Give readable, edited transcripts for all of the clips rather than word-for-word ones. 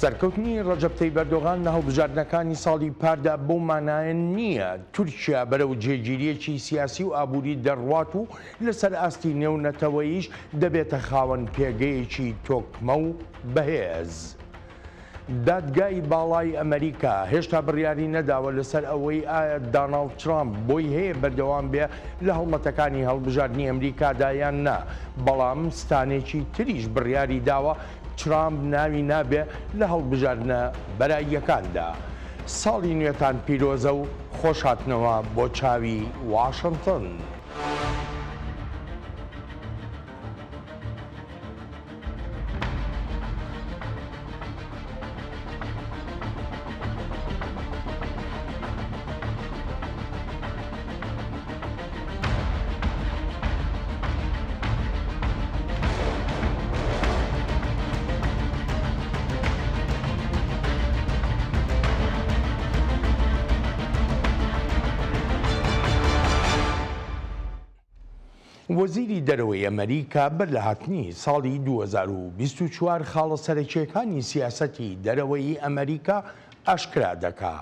سەرکەوتنی ڕەجەب تەیب ئەردۆغان لە هەڵبژاردنەکانی ساڵی پاردا بەو مانایە نییە تورکیا بەرەو جێگیرییەکی سیاسی و ئابووری دەڕوات و لەسەر ئاستی نێونەتەوەییش دەبێتە خاوەن پێگەیەکی تۆکمە و بەهێز. دادگای باڵای ئەمریکا هێشتا بڕیاری نەداوە لەسەر ئەوەی ئایا داناڵد ترامپ بۆی هەیە بەردەوام بێ لە هەڵمەتەکانی هەڵبژاردنی ئەمریکادا یان نا، بەڵام ستانێکی تریش بڕیاری داوە ترامپ ناوی نابێ لە هەڵبژاردنە بەراییەکاندا. ساڵی نوێتان پیرۆزە و خۆشهاتنەوە بۆ چاوی واشنتن. وەزیری دەرەوەی ئەمەریکا بەر لە هاتنی ساڵی 2024 خاڵە سەرەکییەکانی سیاسەتی دەرەوەی ئەمەریکا ئاشکرا دەکا.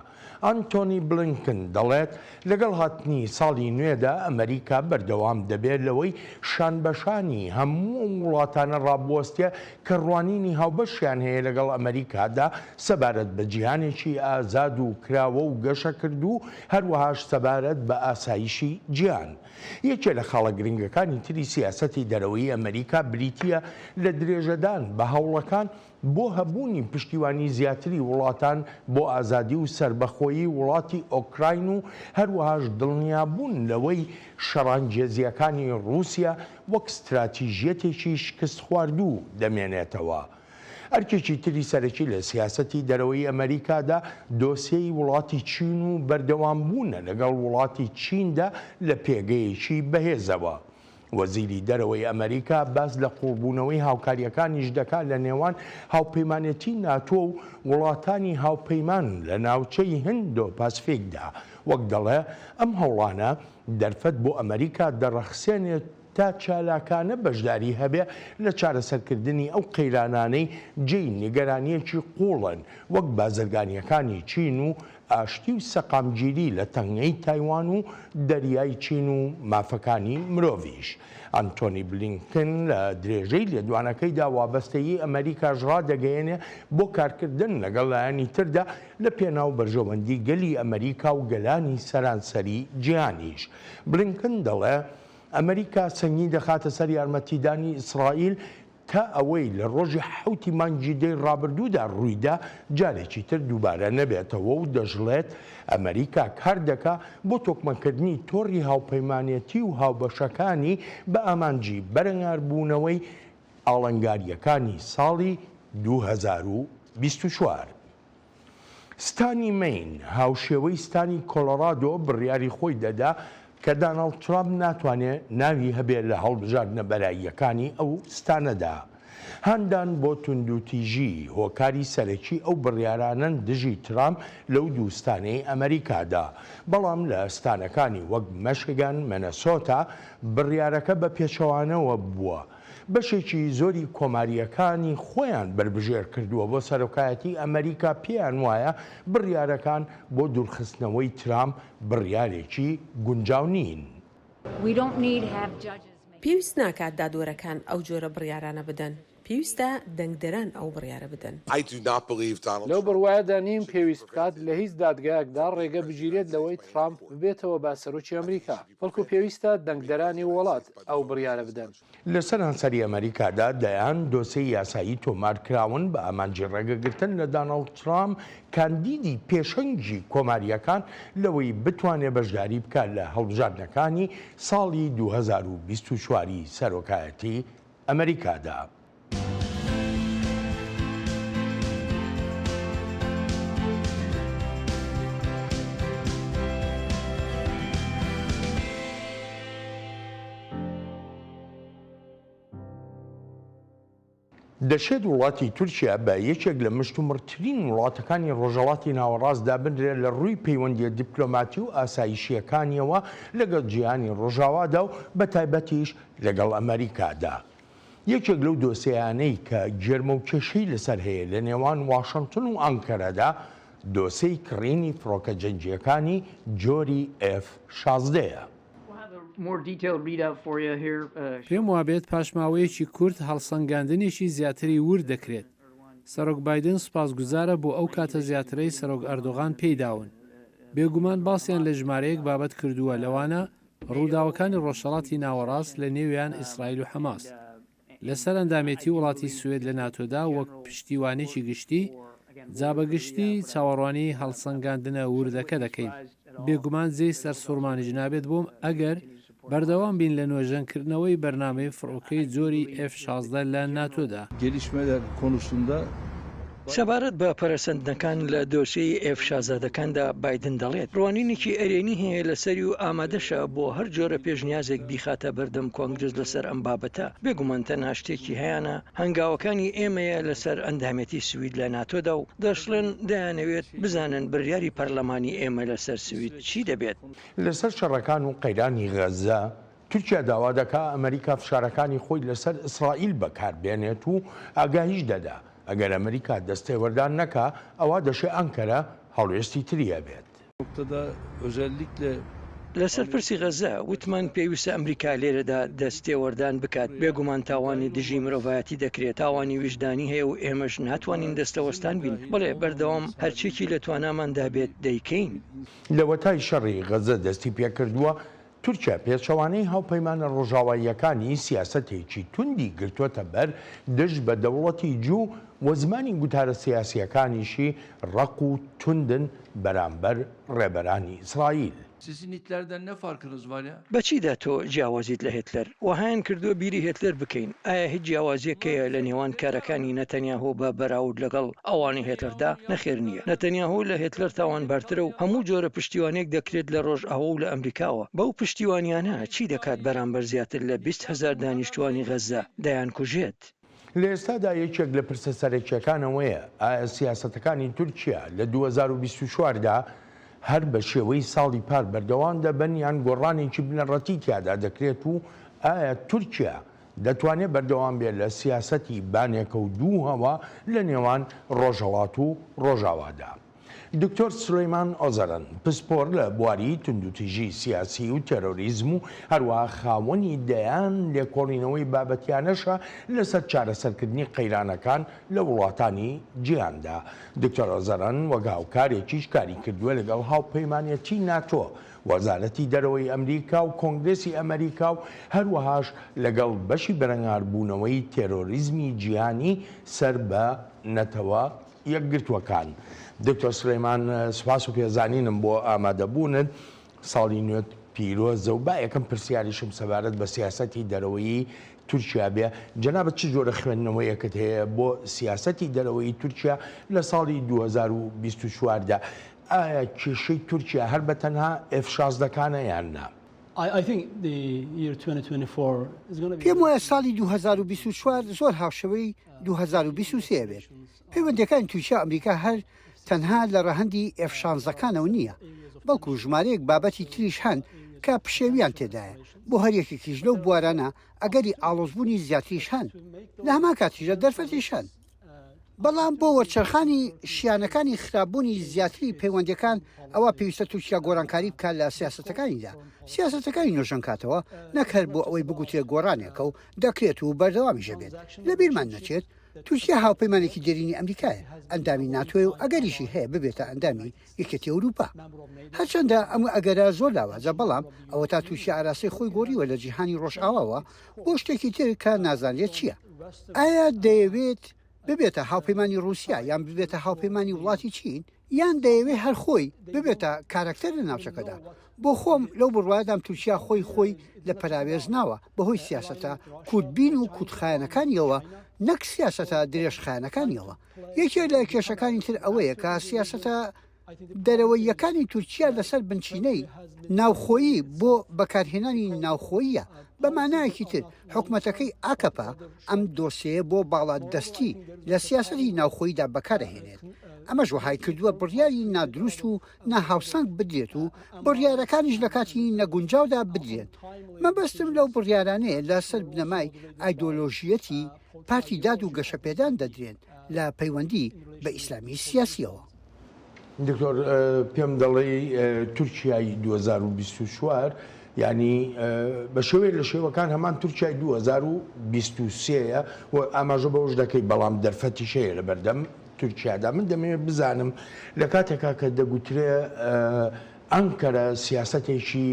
ئانتۆنی بلینکن دەڵێت، لەگەڵ هاتنی ساڵی نوێدا ئەمەریکا بەردەوام دەبێت لەوەی شانبەشانی هەموو ئەو وڵاتانە ڕابوەستێ کە ڕوانینی هاوبەشیان هەیە لەگەڵ ئەمەریکادا سەبارەت بە جیهانێکی ئازاد و کراوە و گەشەکردوو، هەروەهاش سەبارەت بە ئاسایشی جیهان. یەکێ لە خاڵە گرنگەکانی تری سیاسەتی دەرەوەیی ئەمەریکا بریتییە لە درێژەدان بە هەوڵەکان بۆ هەبوونی پشتیوانی زیاتری وڵاتان بۆ ئازادی و سەربەخۆیی وڵاتی ئۆکراین و هەروەهاش دڵنیابوون لەوەی شەڕانگێزییەکانی ڕووسیا وەک ستراتیژیەتێکی شکستخواردوو دەمێنێتەوە. ئەرکێکی تری سەرەکی لە سیاسەتی دەرەوەی ئەمەریکادا دۆسیەی وڵاتی چین و بەردەوامبوونە لەگەڵ وڵاتی چیندا لە پێگەیەکی بەهێزەوە. وەزیری دەرەوەی ئەمەریکا باس لە قووڵبوونەوەی هاوکارییەکانیش دەکات لە نێوان هاوپەیمانێتی ناتۆ و وڵاتانی هاوپەیمان لە ناوچەی هندۆ پاسفیکدا، وەک دەڵێ ئەم هەوڵانە دەرفەت بۆ ئەمەریکا دەڕەخسێنێت تا چالاکانە بەشداری هەبێ لە چارەسەرکردنی ئەو قەیرانانەی جێی نیگەرانییەکی قووڵن وەک بازرگانییەکانی چین و ئاشتی و سەقامگیری لە تەنگەی تایوان و دەریای چین و مافەکانی مرۆڤیش. ئەنتۆنی بلینکن لە درێژەی لێدوانەکەیدا وابەستەیی ئەمەریکاش ڕادەگەیەنێ بۆ کارکردن لەگەڵ لایەنی تردا لە پێناو بەرژەوەندی گەلی ئەمەریکا و گەلانی سەرانسەری جیهانیش. بلینکن دەڵێ ئەمەریکا سەنگی دەخاتە سەر یارمەتیدانی ئیسرائیل تا ئەوەی لە ڕۆژی حەوتی مانگی دەی ڕابردوودا ڕوویدا جارێکی تر دووبارە نەبێتەوە و دەشڵێت، ئەمەریکا کار دەکا بۆ تۆکمەکردنی تۆڕی هاوپەیمانێتی و هاوبەشەکانی بە ئامانجی بەرەنگاربوونەوەی ئاڵنگارییەکانی ساڵی 2024. ستانی مەین هاوشێوەی ستانی کۆلۆرادۆ بڕیاری خۆی دەدا کە داناڵد ترامپ ناتوانێ ناوی هەبێ لە هەڵبژاردنە بەراییەکانی ئەو ستانەدا. هاندان بۆ توندوتیژی هۆکاری سەرەکی ئەو بڕیارانەن دژی ترامپ لەو دوو ستانەی ئەمەریکادا. بەڵام لە ستانەکانی وەک مەشیگان، مەنەسۆتا بڕیارەکە بە پێچەوانەوە بووە. بەشێکی زۆری کۆمارییەکانی خۆیان بەربژێر کردووە بۆ سەرۆکایەتی ئەمەریکا پێیان وایە بڕیارەکان بۆ دوورخستنەوەی ترامپ بڕیارێکی گونجاو نین. پێویست ناکات دادوەرەکان ئەو جۆرە بڕیارانە بدەن، پێویستە دەنگدەران ئەو بڕیارە بدەن. لەو بڕوایەدا نیم پێویست بکات لە هیچ دادگایەکدا ڕێگە بگیرێت لەوەی ترامپ ببێتەوە بە سەرۆکی ئەمریکا، بەڵکو پێویستە دەنگدەرانی وڵات ئەو بڕیارە بدەن. لە سەرانسەری ئەمەریکادا دەیان دۆسێی یاسایی تۆمارکراون بە ئامانجی ڕێگەگرتن لە داناڵد ترامپ کاندیدی پێشەنگی کۆمارییەکان لەوەی بتوانێت بەشداری بکات لە هەڵبژاردنەکانی ساڵی 2024 ی سەرۆکایەتی ئەمەریکادا. دەشێت وڵاتی تورکیا بە یەکێک لە مشتومڕترین وڵاتەکانی ڕۆژهەڵاتی ناوەڕاست دابنرێت لە ڕووی پەیوەندییە دیپلۆماتی و ئاسایشییەکانیەوە لەگەڵ جیهانی ڕۆژاوادا و بەتایبەتیش لەگەڵ ئەمەریکادا. یەکێک لەو دۆسێیانەی کە گێرمە و کێشەی لەسەر هەیە لە نێوان واشنتن و ئانکەرەدا، دۆسێی کڕینی فڕۆکە جەنگییەکانی جۆری ئێف شازدەیە. پێم وابێت پاش ماوەیەکی کورت هەڵسەنگاندنێکی زیاتری ورد دەکرێت. سەرۆک بایدن سوپاسگوزارە بۆ ئەو کاتە زیاترەی سەرۆک ئەردۆغان پێی داون. بێگومان باسیان لە ژمارەیەک بابەت کردووە لەوانە ڕووداوەکانی ڕۆژهەڵاتی ناوەڕاست لە نێویان ئیسرائیل و حەماس. لەسەر ئەندامێتی وڵاتی سوێد لە ناتۆدا وەک پشتیوانێکی گشتی، جا بە گشتی چاوەڕوانی هەڵسەنگاندنە وردەکە دەکەین. بێگومان جێی سەرسوڕمانیش نابێت بۆم ئەگەر بەردەوام بین لە نۆژەنکردنەوەی بەرنامەی فڕۆکەی جۆری ئێف 16 لە ناتۆدا. Gelişmeler konusunda سەبارەت بە پەرەسەندنەکان لە دۆسیەی ئێف شازادەکاندا بایدن دەڵێت، ڕوانینێکی ئەرێنی هەیە لەسەری و ئامادەشە بۆ هەر جۆرە پێشنیازێک بیخاتە بەردەم کۆنگرس لەسەر ئەم بابەتە، بێگومان تەنها شتێکی هەیانە هەنگاوەکانی ئێمەیە لەسەر ئەندامێتی سوید لە ناتۆدا و دەشڵێن دەیانەوێت بزانن بڕیاری پەرلەمانی ئێمە لەسەر سوید چی دەبێت. لەسەر شەڕەکان و قەیرانی غەززە، تورکیا داوا دەکا ئەمریکا فشارەکانی خۆی لەسەر ئیسرائیل بەکار بێنێت و ئاگاهیش دەدا، ئەگەر ئەمریکا دەستێوەردان نەکا، ئەوا دەشێ ئەنکەرە هەڵوێستی تری هەبێت. لەسەر پرسی غەززە، وتمان پێویستە ئەمریکا لێرەدا دەستێوەردان بکات، بێگومان تاوانی دژی مرۆڤایەتی دەکرێت، تاوانی ویژدانی هەیە و ئێمەش ناتوانین دەستەوەستان بین، بەڵێ بەردەوام هەرچیەکی لە تواناماندا بێت دەیکەین. لەوەتای شەڕی غەززە دەستیپێکردووە، تورکیا پێچەوانەی هاوپەیمانە ڕۆژاواییەکانی سیاسەتێکی توندی گرتۆتە بەر دژ بە دەوڵەتی جوو و زمانی گوتارە سیاسییەکانیشی ڕەق و توندن بەرامبەر ڕێبەرانی ئیسرائیل. Sizin Hitler'den ne farkınız var ya؟ بە چیدا تۆ جیاوازیت لە هێتلەر؟ وەهایان کردووە بیری هێتلەر بکەین. ئایا هیچ جیاوازیەک هەیە لە نێوان کارەکانی نەتەنیاهۆ بە بەراورد لەگەڵ ئەوانەی هێتلەردا؟ نەخێر نییە. نەتەنیاهۆ لە هێتلەر تاوانبارترە و هەموو جۆرە پشتیوانیەک دەکرێت لە ڕۆژئاوا و لە ئەمریکاوە. بەو پشتیوانیانە چی دەکات بەرامبەر زیاتر لە 20 هەزار دانیشتوانی غەززە؟ دەیانکوژێت. لە ئێستادا یەکێک لە پرسە سەرەکییەکان ئەوەیە ئایا سیاسەتەکانی تورکیا لە 2024 دا هەر بە شێوەی ساڵی پار بەردەوام دەبن یان گۆڕانێکی بنەڕەتی تیادا دەکرێت و ئایا تورکیا دەتوانێت بەردەوام بێت لە سیاسەتی بانێکە و دوو هەوا لە نێوان ڕۆژهەڵات و ڕۆژاوادا. دکتۆر سولەیمان ئۆزەرەن، پسپۆر لە بواری توندوتیژی سیاسی و تێرۆریزم و هەروەها خاوەنی دەیان لێکۆڵینەوەی بابەتیانەشە لەسەر چارەسەرکردنی قەیرانەکان لە وڵاتانی جیهاندا. دکتۆر ئۆزەرەن وەک هاوکارێکیش کاری کردووە لەگەڵ هاوپەیمانێتی ناتۆ، وەزارەتی دەرەوەی ئەمریکا و کۆنگرێسی ئەمریکا و هەروەهاش لەگەڵ بەشی بەرەنگاربوونەوەی تێرۆریزمی جیهانی سەر بە نەتەوە یەکگرتووەکان. دکتۆر سولەیمان سوپاس و پێزانینم بۆ ئامادەبوونت، ساڵی نوێت پیرۆزە و با یەکەم پرسیاریشم سەبارەت بە سیاسەتی دەرەوەیی تورکیا بێ، جەنابت چ جۆرە خوێندنەوەیەکت هەیە بۆ سیاسەتی دەرەوەیی تورکیا لە ساڵی 2024 دا؟ ئایا کێشەی تورکیا هەر بە تەنها ئێف شازدەکانە یان نا؟ پێم وایە ساڵی 2024 زۆر هاوشێوەی 2023 ئەبێت. پەیوەندییەکانی تورکیا و ئەمریکا هەر تەنها لە ڕەهەندی ئێف شانزەکانەوە نییە، بەڵکو ژمارەیەک بابەتی تریش هەن کە پشێوییان تێدایە، بۆ هەر یەکێکیش لەو بوارانە ئەگەری ئاڵۆزبوونی زیاتریش هەن، لە هەمان کاتیشدا دەرفەتیش هەن. بەڵام بۆ وەرچەرخانی شیانەکانی خراپبوونی زیاتری پەیوەندییەکان ئەوا پێویستە تورکیا گۆڕانکاری بکات لە سیاسەتەکانیدا، سیاسەتەکانی نۆژەنکاتەوە، نەک هەر بۆ ئەوەی بگوترێت گۆڕانێکە و دەکرێت و بەردەوامیش ئەبێت. لەبیرمان نەچێت تورکیا هاوپەیمانێکی دێرینی ئەمریکایە، ئەندامی ناتۆیە و ئەگەریشی هەیە ببێتە ئەندامی یەکێتی ئەوروپا. هەرچەندە ئەم ئەگەرە زۆر لاوازە، بەڵام ئەوەتا تورکیا ئاراستەی خۆی گۆڕیوە لە جیهانی ڕۆژئاواوە بۆ شتێکی تر کە نازانرێت چییە. ئایا دەیەوێت ببێتە هاوپەیمانی ڕووسیا یان ببێتە هاوپەیمانی وڵاتی چین؟ یان دەیەوێ هەر خۆی ببێتە کارەکتەر لە ناوچەکەدا؟ بۆ خۆم لەو بڕوایەدام تورکیا خۆی خۆی لە پەراوێز ناوە بەهۆی سیاسەتە کورتبین و کورتخایەنەکانیەوە نەک سیاسەتە درێژخایەنەکانیەوە. یەکێک لە کێشەکانی تر ئەوەیە کە سیاسەتە دەرەوەییەکانی تورکیا لەسەر بنچینەی ناوخۆیی بۆ بەکارهێنانی ناوخۆییە، بە مانایەکی تر حکومەتەکەی ئاکەپە ئەم دۆسێیە بۆ باڵادەستی لە سیاسەتی ناوخۆییدا بەکارئەهێنێت. ئەمەش وەهای کردووە بڕیاری نادروست و ناهاوسەنگ بدرێت و بڕیارەکانیش لە کاتی نەگونجاودا بدرێن. مەبەستم لەو بڕیارانەیە لە سەر بنەمای ئایدۆلۆژییەتی پارتی داد و گەشەپێدان دەدرێن لە پەیوەندی بە ئیسلامی سیاسییەوە. دکتۆر پێم دەڵێی تورکیای 2024 یعنی بە شێوەیەک لە شێوەکان هەمان تورکیای 2023 و ئاماژە بەوەش دەکەی بەڵام دەرفەتیش هەیە لە بەردەم تورکیادا من دەمەوێت بزانم لە کاتێکا کە دەگوترێ ئەنکەرە سیاسەتێکی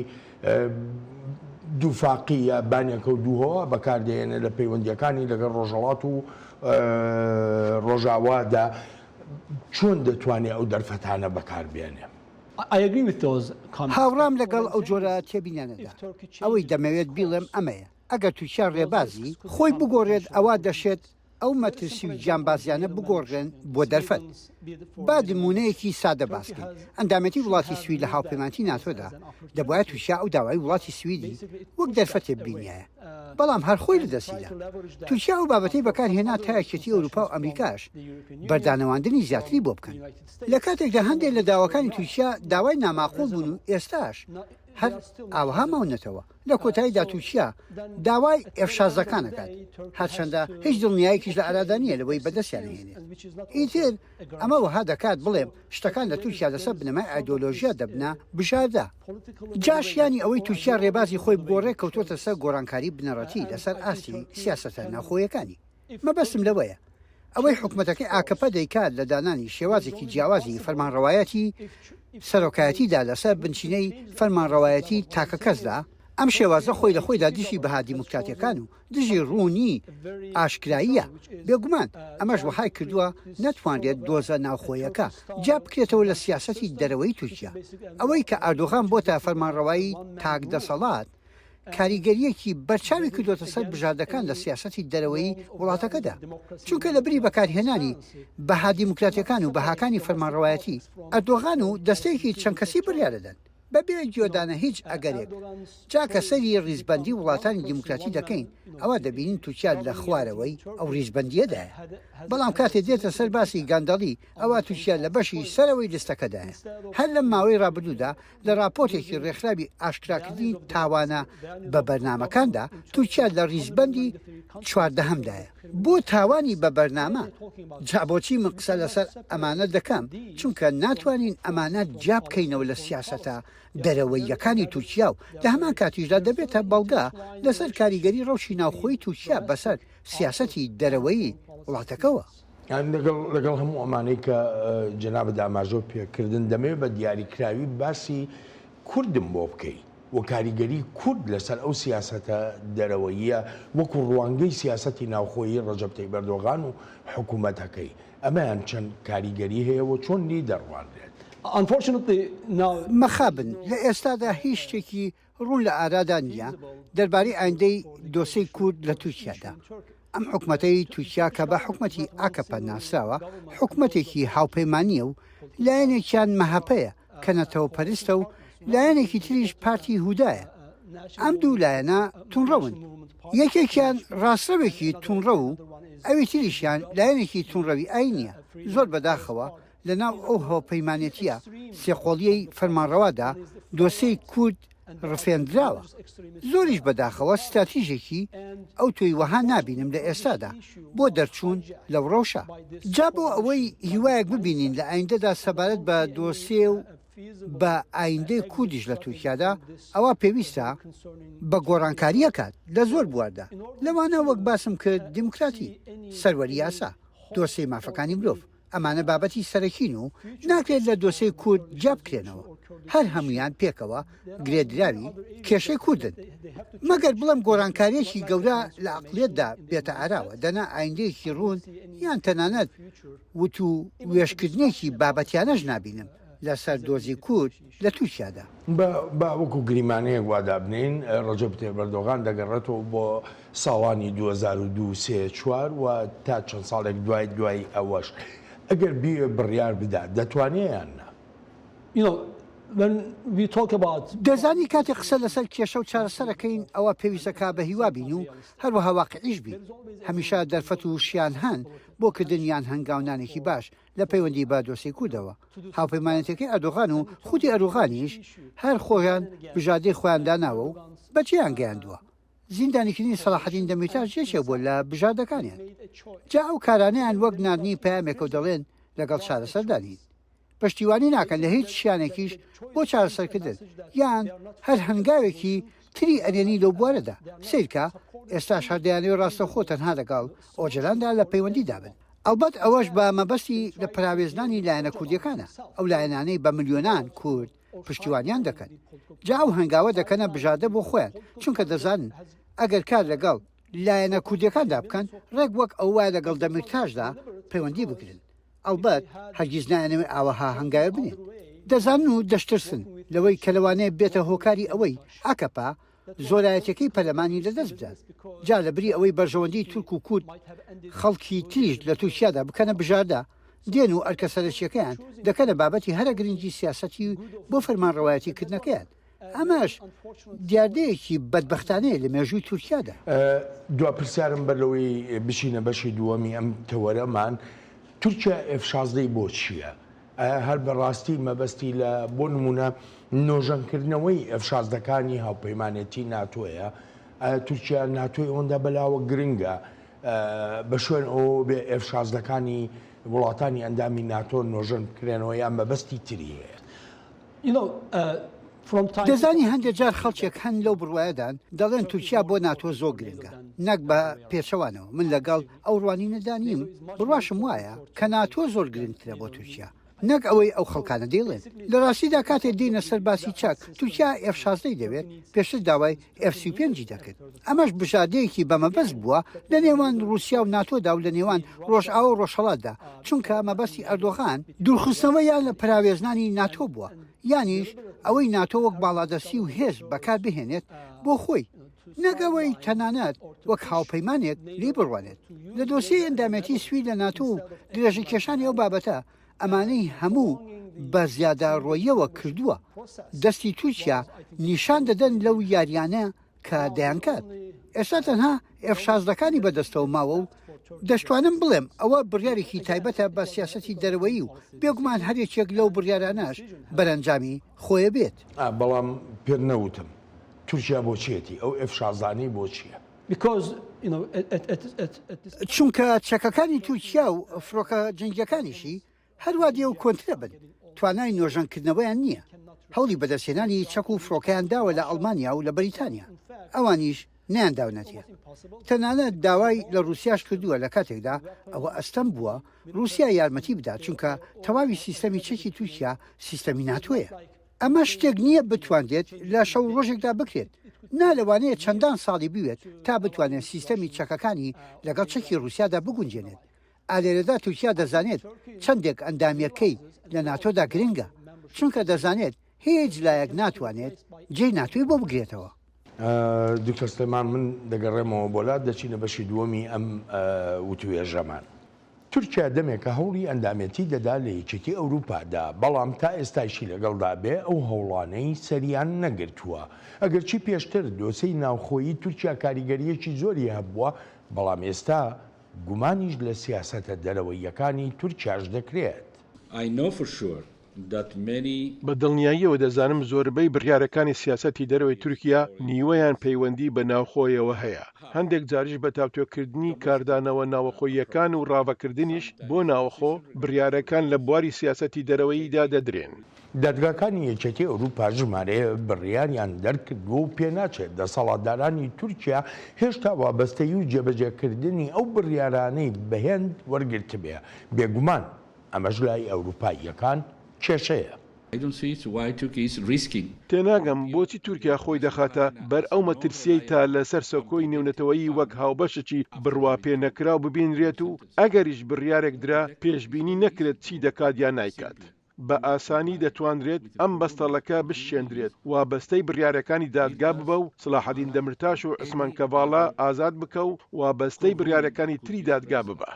دووفاقی یا بانێکە و دووهەوا بەکاردێنێ لە پەیوەندیەکانی لەگەڵ ڕۆژهەڵات و ڕۆژاوادا چۆن دەتوانێ ئەو دەرفەتانە بەکار بێنێ؟ هاوڕام لەگەڵ ئەو جۆرە تێبینیانەدا. ئەوەی دەمەوێت بیڵێم ئەمەیە، ئەگەر تورکیا ڕێبازی خۆی بگۆڕێت ئەوا دەشێت ئەو مەترسی و گیانبازیانە بگۆڕرێن بۆ دەرفەت. با نموونەیەکی سادە باس کەین، ئەندامێتی وڵاتی سوید لە هاوپەیمانتی ناتۆدا، دەبوایە تورکیا ئەو داوای وڵاتی سویدی وەک دەرفەتێ ببینیایە، بەڵام هەر خۆی لەدەستی دا. تورکیا ئەو بابەتەی بەکار هێنا تا یەکێتی ئەوروپا و ئەمریکاش بەردانەواندنی زیاتری بۆ بکەن. لە کاتێکدا هەندێک لە داواکانی تورکیا داوای ناماقوڵ بوون و ئێستاش هەر ئاوەها ماونەتەوە. لە کۆتاییدا تورکیا داوای ئێف شازدەکان ئەکات، هەرچەندە هیچ دڵنیایەکیش لە ئارادا نییە لەوەی بەدەستیان ئەهێنێت. ئیتر ئەمە وەها دەکات بڵێم شتەکان لە تورکیا لەسەر بنەمای ئایدۆلۆژیا دەبنە بژاردە. جا شیانی ئەوەی تورکیا رێبازی خۆی بگۆڕێ کەوتۆتە سەر گۆڕانکاری بنەڕەتی لەسەر ئاستی سیاسەتە ناوخۆیەکانی. مەبەستم لەوەیە ئەوەی حکومەتەکەی ئاکەپە دەیکات لە دانانی شێوازێکی جیاوازی فەرمانڕەوایەتی سەرۆکایەتیدا لەسەر بنچینەی فەرمانڕەوایەتی تاکەکەسدا، ئەم شێوازە خۆی لە خۆیدا دژی بەها دیموکراتیەکان و دژی ڕوونی ئاشکراییە، بێگومان ئەمەش وەهای کردووە نەتوانرێت دۆزە ناوخۆیەکە جیا بکرێتەوە لە سیاسەتی دەرەوەی تورکیا. ئەوەی کە ئەردۆغان بۆتە فەرمانڕەوایی تاک دەسەڵات، کاریگەرییەکی بەرچاوی کردۆتە سەر بژاردەکان لە سیاسەتی دەرەوەیی وڵاتەکەدا، چونکە لە بری بەکارهێنانی بەها دیموکراتیەکان و بەهاکانی فەرمانڕەوایەتی، ئەردۆغان و دەستەیەکی چەند کەسی بڕیارەدەن. بەبێ گوێدانە هیچ ئەگەرێک، جا کە سەیری ڕیزبەندی وڵاتانی دیموکراتی دەکەین، ئەوا دەبینین تورکیا لە خوارەوەی ئەو ڕیزبەندییەدایە. بەڵام کاتێ دێتە سەر باسی گەندەڵی، ئەوا تورکیا لە بەشی سەرەوەی لستەکەدایە. هەر لەم ماوەی ڕابردوودا لە ڕاپۆرتێکی ڕێکخراوی ئاشکراکردنی تاوانە بە بەرنامەکاندا، تورکیا لە ڕیزبەندی چواردەهەمدایە بۆ تاوانی بە بەرنامە. جا بۆچی من قسە لەسەر ئەمانە دەکەم؟ چونکە ناتوانین ئەمانە جیا بکەینەوە لە سیاسەتە دەرەوەییەکانی تورکیا و لە هەمان کاتیشدا دەبێتە بەڵگە لەسەر کاریگەری ڕەوشی ناوخۆی تورکیا بەسەر سیاسەتی دەرەوەیی وڵاتەکەوە. لەگەڵ لەگەڵ هەموو ئەمانەی کە جەنابت ئاماژەو پێکردن دەمەوێت بە دیاریکراوی باسی کوردم بۆ بکەی و کاریگەری کورد لەسەر ئەو سیاسەتە دەرەوەییە وەکو ڕوانگەی سیاسەتی ناوخۆیی ڕەجەب تەیب ئەردۆغان و حکوومەتەکەی ئەمەیان چەند کاریگەری هەیە و چۆن لێی دەڕوانرێت؟ مەخابن لە ئێستادا هیچ شتێکی ڕوون لە ئارادا نییە دەربارەی ئایندەی دۆسێی کورد لە تورکیادا. ئەم حکومەتەی تورکیا کە بە حکومەتی ئاکەپە ناسراوە، حکومەتێکی هاوپەیمانییە و لایەنێکیان مەهەپەیە کە نەتەوەپەرستە و لایەنێکی تریش پارتی هودایە. ئەم دوو لایەنە توندڕەون. یەکێکیان ڕاستڕەوێکی توندڕەو و ئەوی تریشیان لایەنێکی توندڕەوی ئایینییە. زۆر بەداخەوە لەناو ئەو هاوپەیمانێتییە سێقۆڵییەی فەرمانڕەوادا دۆسێی کورد ڕفێندراوە. زۆریش بەداخەوە ستراتیژێکی ئەوتۆی وەها نابینم لە ئێستادا بۆ دەرچوون لەو ڕەوشە. جا بۆ ئەوەی هیوایەک ببینین لە ئایندەدا سەبارەت بە دۆسێ و بە ئایندەی کوردیش لە تورکیادا، ئەوا پێویستە بە گۆڕانکارییەکات لە زۆر بواردا، لەوانە وەک باسم کرد دیموکراتی، سەروەری یاسا، دۆسێی مافەکانی مرۆڤ. ئەمانە بابەتی سەرەکین و ناکرێت لە دۆسێی کورد جیا بکرێنەوە، هەر هەموویان پێکەوە گرێدراوی کێشەی کوردن. مەگەر بڵێم گۆڕانکارییەکی گەورە لە عەقڵیەتدا بێتە ئاراوە، دەنا ئایندەیەکی ڕوون یان تەنانەت وتووێژکردنێکی بابەتیانەش نابینم لەسەر دۆزی کورد لە تورکیادا. با با وەکو گریمانەیەک وا دابنێین، ڕەجەب تەیب ئەردۆغان دەگەڕێتەوە بۆ ساڵانی 2002، سێ، چوار و تا چەند ساڵێک دوای دوای ئەوەش. ئەگەر بیەوێ بڕیار بدات دەتوانێ یان نا؟ You know. دەزانی کاتێک قسە لەسەر کێشە و چارەسەر ئەکەین ئەوا پێویستە کا بە هیوا بین و هەروەها واقیعیش بین. هەمیشە دەرفەت و شیان هەن بۆ کردن یان هەنگاونانێکی باش لە پەیوەندی بە دۆسێی کوردەوە. هاوپەیمانێتیەکەی ئەردۆغان و خودی ئەردۆغانیش هەر خۆیان بژاردەی خۆیان داناوە و بەجێیان گەیاندووە. زیندانیکردنی سەڵاحەدین دەمیرتاش یەکێک بووە لە بژاردەکانیان. جا ئەو کارانەیان وەک ناردنی پەیامێکە و دەڵێن لەگەڵ چارەسەردا نین. پشتیوانی ناکەن لە هیچ شیانێکیش بۆ چارەسەرکردن یان هەر هەنگاوێکی تری ئەرێنی لەو بوارەدا. سەیرکە ئێستاش هەر دەیانەوێت ڕاستەوخۆ تەنها لەگەڵ ئۆجەلاندا لە پەیوەندیدا بن. ئەڵبەت ئەوەش بە مەبەستی لە پەراوێزنانی لایەنە کوردیەکانە، ئەو لایەنانەی بە ملیۆنان کورد پشتیوانیان دەکەن. جا ئەو هەنگاوە دەکەنە بژاردە بۆ خۆیان، چونکە دەزانن ئەگەر کار لەگەڵ لایەنە کوردیەکاندا بکەن، ڕێک وەک ئەوە وایە لەگەڵ دەمیرتاشدا پەیوەندی بگرن. ئەڵبەت هەرگیز نایانەوێت ئاوەها هەنگاوێ بنێن. دەزانن و دەشترسن لەوەی کە لەوانەیە بێتە هۆکاری ئەوەی ئاکەپە زۆرایەتیەکەی پەرلەمانی لەدەست بدات. جا لەبری ئەوەی بەرژەوەندیی تورک و کورد خەڵکی تریش لە تورکیادا بکەنە بژاردە، دێن و ئەرکە سەرەکیەکەیان دەکەنە بابەتی هەرە گرنگی سیاسەتی بۆ فەرمانڕەوایەتی کردنەکەیان. ئەمەش دیاردەیەکی بەدبەختانەیە لە مێژووی تورکیادا. دوا پرسیارم بەر لەوەی بچینە بەشی دووەمی ئەم تەوەرەمان، تورکیا ئێف 16 ی بۆ چییە؟ ئایا هەر بە ڕاستی مەبەستی لە بۆ نموونە نۆژەنکردنەوەی ئێف شازدەکانی هاوپەیمانێتی ناتۆیە؟ ئایا تورکیا ناتۆی ئەوەندە بەلاوە گرنگە بە شوێن ئەوەوە بێ ئێف شازدەکانی وڵاتانی ئەندامی ناتۆ نۆژەن بکرێنەوە یان مەبەستی تری هەیە؟ دەزانی هەندێک جار خەڵکێک هەن لەو بڕوایەدان دەڵێن تورکیا بۆ ناتۆ زۆر گرنگە، نەک بە پێچەوانەوە، من لەگەڵ ئەو ڕوانینەدا نیم، بڕواشم وایە کە ناتۆ زۆر گرنگترە بۆ تورکیا نەک ئەوەی ئەو خەڵکانە دەیڵێن. لە ڕاستیدا کاتێ دێینە سەر باسی چەک، تورکیا ئێف 16 ی دەوێت، پێشتر داوای ئێف 35 ی دەکرد. ئەمەش بژاردەیەکی بە مەبەست بووە لە نێوان ڕووسیا و ناتۆدا و لە نێوان ڕۆژئاوا و ڕۆژهەڵاتدا، چونکە مەبەستی ئەردۆغان دوورخستنەوە یان لە پەراوێزنانی ناتۆ بووە، یانیش ئەوەی ناتۆ وەک باڵادەستی و هێز بەکار بهێنێت بۆ خۆی، نەک ئەوەی تەنانەت وەک هاوپەیمانێک لێی بڕوانێت. لە دۆسیەی ئەندامێتی سوید لە ناتۆ و درێژەکێشانی ئەو بابەتە، ئەمانەی هەموو بە زیادەڕۆییەوە کردووە، دەستی تورکیا نیشان دەدەن لەو یارییانە کە دەیانکات. ئێستا تەنها ئێف شازدەکانی بەدەستەوە ماوە و دەشتوانم بڵێم ئەوە بڕیارێکی تایبەتە بە سیاسەتی دەرەوەیی و بێگومان هەر یەکێک لەو بڕیارانەش بەرەنجامی خۆیە بێت. بەڵام پێت نەوتم تورکیا بۆ چیەتی؟ ئەو ئێف شازدانەی بۆ چیە؟ چونکە چەکەکانی تورکیا و فڕۆکە جەنگییەکانیشی هەروا دێ و کۆنترە بن، توانای نۆژەنکردنەوەیان نییە. هەوڵی بەدەستهێنانی چەک و فڕۆکەیان داوە لە ئەڵمانیا و لە بەریتانیا، ئەوانیش نەیانداونەتێ. تەنانەت داوای لە ڕووسیاش کردووە لە کاتێکدا ئەوە ئەستەم بووە ڕووسیا یارمەتی بدات، چونکە تەواوی سیستەمی چەکی تورکیا سیستەمی ناتۆیە. ئەمە شتێک نییە بتوانرێت لە شەو و ڕۆژێکدا بکرێت، نا لەوانەیە چەندان ساڵی بوێت تا بتوانێت سیستەمی چەکەکانی لەگەڵ چەکی ڕووسیادا بگونجێنێت. ئا لێرەدا تورکیا دەزانێت چەندێک ئەندامیەکەی لە ناتۆدا گرنگە، چونکە دەزانێت هیچ لایەک ناتوانێت جێی ناتۆی بۆ بگرێتەوە. دکتۆر سلێمان من دەگەڕێمەوە بۆ لات، دەچینە بەشی دووەمی ئەم وتوێژەمان. تورکیا دەمێکە هەوڵی ئەندامێتی دەدا لە یەکێتی ئەوروپادا، بەڵام تا ئێستایشی لەگەڵدا بێ ئەو هەوڵانەی سەریان نەگرتووە. ئەگەرچی پێشتر دۆسێی ناوخۆیی تورکیا کاریگەرییەکی زۆری هەبووە، بەڵام ئێستا گومانیش لە سیاسەتە دەرەوەییەکانی تورکیاش دەکرێت. I know for sure that many. بە دڵنیاییەوە دەزانم زۆربەی بڕیارەکانی سیاسەتی دەرەوەی تورکیا نیوەیان پەیوەندی بە ناوخۆیەوە هەیە، هەندێک جاریش بە تاوتوێکردنی کاردانەوە ناوەخۆییەکان و ڕاڤەکردنیش بۆ ناوخۆ، بڕیارەکان لە بواری سیاسەتی دەرەوەییدا دەدرێن. دادگاکانی یەکێتی ئەوروپا ژمارەیە بڕیاریان دەرکردووە و پێناچێت دەسەڵاتدارانی تورکیا هێشتا وابەستەیی و جێبەجێکردنی ئەو بڕیارانەی بەهێند وەرگرتبێ، بێگومان ئەمەش لای ئەوروپاییەکان کێشەیە. تێناگەم بۆچی تورکیا خۆی دەخاتە بەر ئەو مەترسییەی تا لەسەر سەکۆی نێونەتەوەیی وەک هاوبەشێکی بڕواپێنەکراو ببینرێت و ئەگەریش بڕیارێک درا پێشبینی نەکرێت چی دەکات یا نایکات. بە ئاسانی دەتوانرێت ئەم بەستەڵەکە بشکێندرێت، وابەستەی بڕیارەکانی دادگا ببە و سڵاحەدین دەمرتاش و عوسمان کەڤاڵا ئازاد بکە و وابەستەی بڕیارەکانی تری دادگا ببە.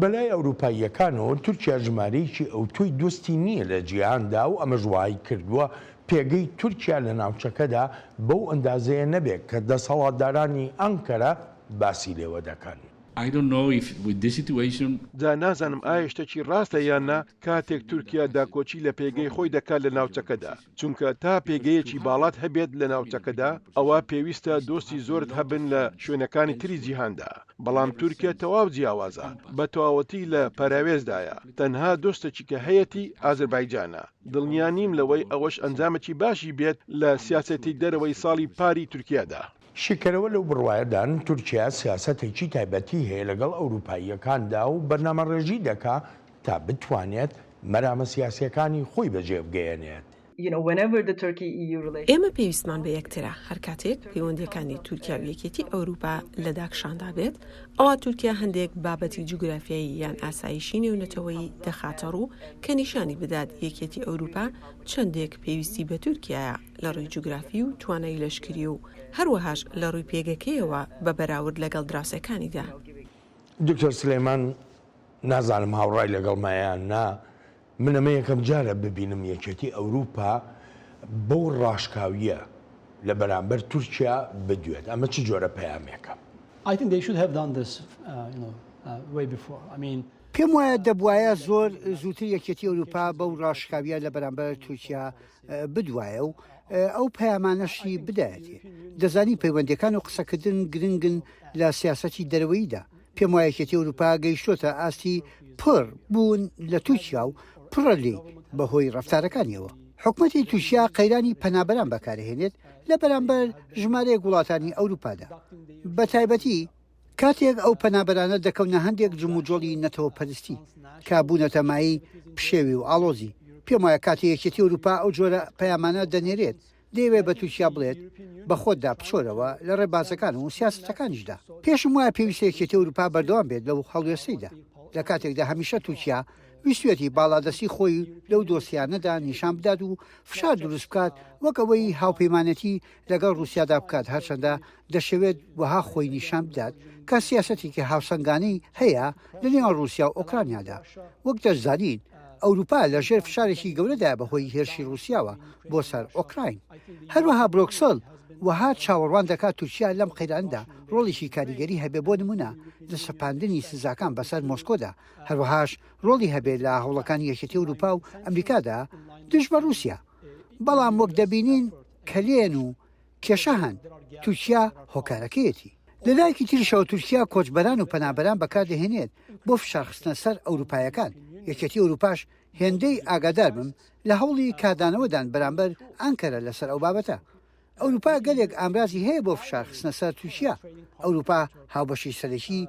بەلای ئەوروپاییەکانەوە تورکیا ژمارەیەکی ئەوتۆی دۆستی نییە لە جیهاندا و ئەمەش وای کردووە. پێگەی تورکیا لە ناوچەکەدا بەو ئەندازەیە نەبێت کە دەسەڵاتدارانی ئەنکەرە باسی لێوە دەکەن. I don't know if with this situation. جا نازانم ئایا شتەکی ڕاستە یان نا کاتێک تورکیا داکۆکی لە پێگەی خۆی دەکات لە ناوچەکەدا، چونکە تا پێگەیەکی باڵات هەبێت لە ناوچەکەدا ئەوا پێویستە دۆستی زۆرت هەبن لە شوێنەکانی تری جیهاندا، بەڵام تورکیا تەواو جیاوازە، بە تەواوەتی لە پەراوێزدایە، تەنها دۆستێکی کە هەیەتی ئازەربایجانە، دڵنیا نیم لەوەی ئەوەش ئەنجامێکی باشی بێت لە سیاسەتی دەرەوەی ساڵی پاری تورکیادا. شیکەرەوە لەو بڕوایەدان تورکیا سیاسەتێکی تایبەتی هەیە لەگەڵ ئەوروپاییەکاندا و بەرنامەڕێژی دەکا تا بتوانێت مەرامە سیاسییەکانی خۆی بەجێ بگەیەنێت. ئێمە پێویستمان بە یەکترە، هەر کاتێک پەیوەندییەکانی تورکیا و یەکێتی ئەوروپا لە داکشاندا بێت، ئەوا تورکیا هەندێک بابەتی جوگرافیایی یان ئاسایشی نێونەتەوەیی دەخاتەڕوو کە نیشانی بدات یەکێتی ئەوروپا چەندێک پێویستی بە تورکیایە لە ڕووی جوگرافی و توانای لەشکری و هەروەهاش لە ڕووی پێگەکەیەوە بە بەراورد لەگەڵ دراوسێکانیدا. دکتۆر سلێمان نازانم هاوڕای لەگەڵمە یان نا، من ئەمە یەکەم جارە ببینم یەکێتی ئەوروپا بەو ڕاشکاوییە لە بەرامبەر تورکیا بدوێت، ئەمە چ جۆرە پەیامێکە؟ پێم وایە دەبوایە زۆر زووتر یەکێتی ئەوروپا بەو ڕاشکاوییە لە بەرامبەر تورکیا بدوایە و ئەو پەیامانەشی بدایەتێ. دەزانی پەیوەندییەکان و قسەکردن گرنگن لە سیاسەتی دەرەوەییدا. پێم وایە یەکێتی ئەوروپا گەیشتۆتە ئاستی پڕ بوون لە تورکیا و پڕە لێی بەهۆی ڕەفتارەکانیەوە. حکومەتی تورکیا قەیرانی پەنابەران بەکارهێنێت لە بەرامبەر ژمارەیەک وڵاتانی ئەوروپادا. بەتایبەتی کاتێک ئەو پەنابەرانە دەکەونە هەندێک جموجۆڵی نەتەوەپەرستی کە بوونەتە مایەی پشێوی و ئاڵۆزی. پێم وایە کاتێ یەکێتی ئەوروپا ئەو جۆرە پەیامانە دەنێرێت دەیەوێت بە تورکیا بڵێت بە خۆتدا بچۆرەوە لە ڕێبازەکان و سیاسەتەکانیشدا. پێشم وایە پێویستە یەکێتی ئەوروپا بەردەوام بێت لەو هەڵوێستەیدا، لە کاتێکدا هەمیشە تورکیا ویستویەتی باڵادەستی خۆی لەو دۆسیانەدا نیشان بدات و فشار دروست بکات وەک ئەوەی هاوپەیمانێتی لەگەڵ ڕووسیادا بکات هەرچەندە دەشەوێت وەها خۆی نیشان بدات کە سیاسەتێکی هاوسەنگانەی هەیە لە نێوان ڕووسیا و ئۆکرانیادا. وەک دەشزانین ئەوروپا لە ژێر فشارێکی گەورەدایە بەهۆی هێرشی ڕووسیاوە بۆ سەر ئۆکراین. هەروەها برۆکسل وەها چاوەڕوان دەکات تورکیا لەم قەیرانەدا ڕۆڵێکی کاریگەری هەبێ بۆ نموونە لە سەپاندنی سزاکان بەسەر مۆسکۆدا هەروەهاش ڕۆڵی هەبێ لە هەوڵەکانی یەکێتی ئەوروپا و ئەمریکادا دژ بە ڕووسیا. بەڵام وەک دەبینین کەلێن و کێشە هەن، تورکیا هۆکارەکەیەتی. لە لایەکی تریشەوە تورکیا کۆچبەران و پەنابەران بەکاردەهێنێت بۆ فشارخستنە سەر ئەوروپایەکان، یەکێتی ئەوروپاش هێندەی ئاگاداربم لە هەوڵی کاردانەوەدان بەرامبەر ئانکەرە لەسەر ئەو بابەتە. ئەوروپا گەلێک ئامرازی هەیە بۆ فشارخستنە سەر تورکیا، ئەوروپا هاوبەشی سەرەکی